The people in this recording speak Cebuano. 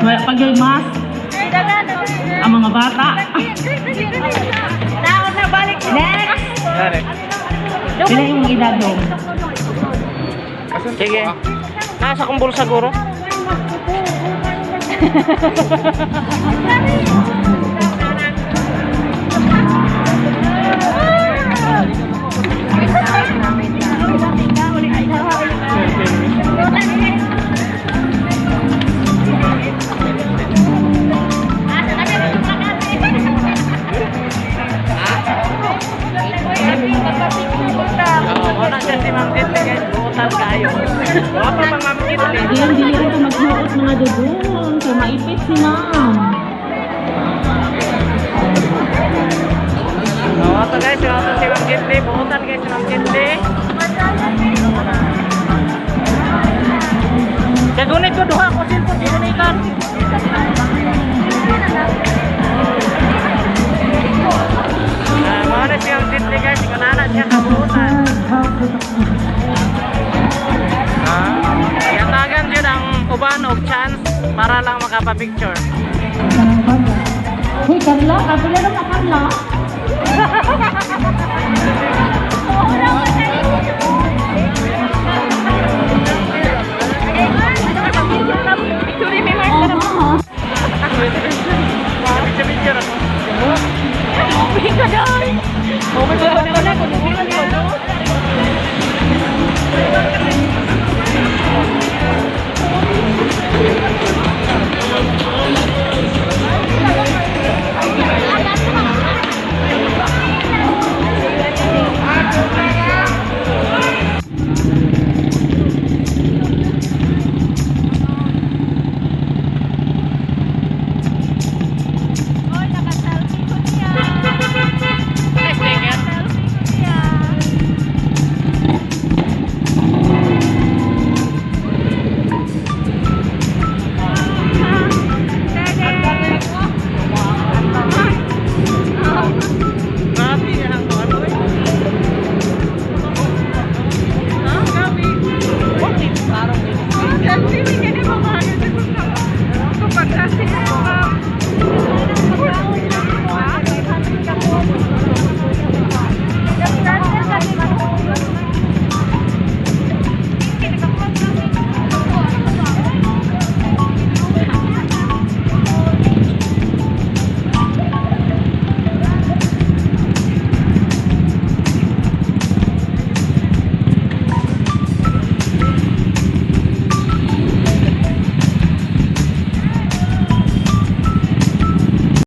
Wala pa gyud mask ang mga bata. Next! Pila yung edad dong? Sige. Nasa kong bulsa guro. Oo, wala siya si Ma'am Kitty, guys. Buutan kayo. Wala pa pa, Ma'am Kitty. Diyan, dili rin ito maghuot, mga dudong. Kay maipit si ma'am. Oo, ito guys, ito si Ma'am Kitty. Buutan, guys, si Ma'am Kitty. Kagunit ko duha ko cellphone gunitan. Ah, mao na si Ma'am Kitty, guys, ikunana siya kabuutan. Ah, yatagan jud ang uban og chance para lang makapa-picture. Hoy, Carla, kapila na ka, Carla.